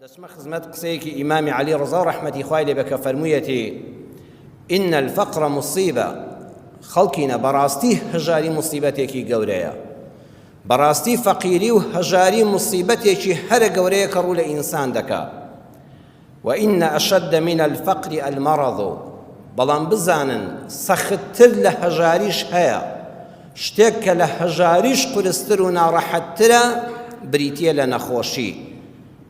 دەچمە خزمەت قسەیەکی ئیمامی عەلی ڕەزا و ڕەحمەتی خوای لێ بێ کە فەرموویەتی إن الفقر مصیبە خەڵکینە بەڕاستی هەژاری مصیبەتێکی گەورەیە بەڕاستی فەقیری و هەژاری مصیبەتێکی هەرە گەورەیە کە ڕوو لە ئینسان دەکا وإن أشد من الفقر المرض بەڵام بزانن سەختتر لە هەژاریش هەیە شتێک کە لە هەژاریش قورستر و ناڕەحەتترە بریتییە لە نەخۆشی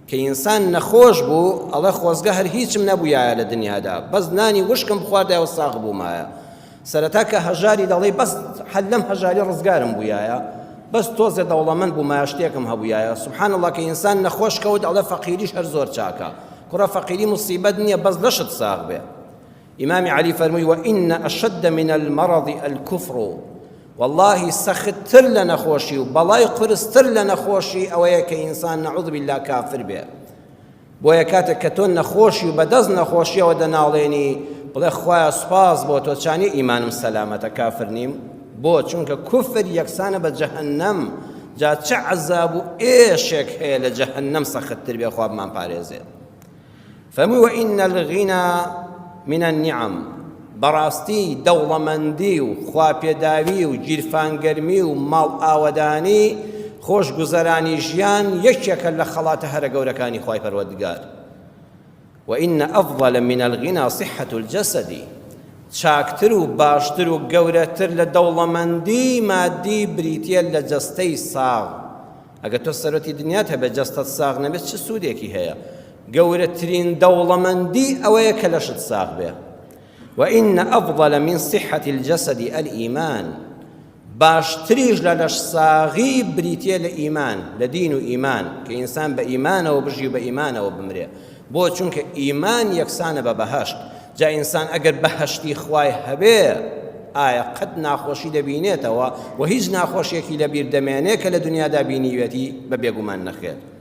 کە ئینسان نەخۆش بوو ئەڵێ خۆزگە هەر هیچم نەبوویایە لە دنیادا بەس نانی وشکم بخواردایە و ساغ بوومایە سەرەتا کە هەژاری دەڵێی بەس هەر لەم هەژاری ڕزگارم بوویایە بەس تۆزێ دەوڵەمەند بوومایە شتێکم هەبوویایە سبحان الله کە ئینسان نەخۆش کەوت ئەڵێ فەقیریش هەر زۆر چاکە کوڕە فەقیری مصیبەت نییە بەس لەشت ساغ بێ ئیمامی عەلی فەرمووی وإن أشد من المرض الكفر والله سەختتر لە نەخۆشی و بەڵای قورستر لە نەخۆشی ئەوەیە کە ئینسان نعوذ بالله کافر بێ بۆیە کاتێک کە تۆ نەخۆشی و بەدەست نەخۆشیەوە دەناڵێنی بڵێ خوایە سوپاس بۆ تۆ چانی ئیمانم سەلامەتە کافر نیم بۆ چونکە کوفر یەکسانە بە جەهەنەم جا چ عەزاب و ئێشێک هەیە لە جەهەنەم سەختتر بێ خوا بمان پارێزێ فەرمووی وإن الغنى من النعم بەڕاستی دەوڵەمەندی و خواپێداوی و گیرفانگەرمی و ماڵ ئاوەدانی خۆشگوزەرانی ژیان یەکێکە لە خەڵاتە هەرە گەورەکانی خوای پەروەردگار وإن أفضل من الغنى صحة الجسد چاکتر و باشتر و گەورەتر لە دەوڵەمەندی مادی بریتیە لە جەستەی ساغ ئەگەر تۆ سەرۆتی دنیات هەبێت جەستەت ساغ نەبێت چ سوودێکی هەیە گەورەترین دەوڵەمەندی ئەوەیە کە لەشت ساغ بێ وإن أفضل من صحة الجسد الإيمان باشتریش لە لەش ساغی بریتە لە ئیمان لە دین و ئیمان کە ئینسان بە ئیمانەوە بژی و بە ئیمانەوە بمرێ بۆ چونکە ئیمان یەکسانە بە بەهەشت جا ئینسان ئەگەر بەهەشتی خوای هەبێ ئایا قەت ناخۆشی دەبینێتەوە و هیچ ناخۆشیەکی لەبیر دەمێنێ کە لە دنیادا بینیوێتی بە بێگومان نەخێر.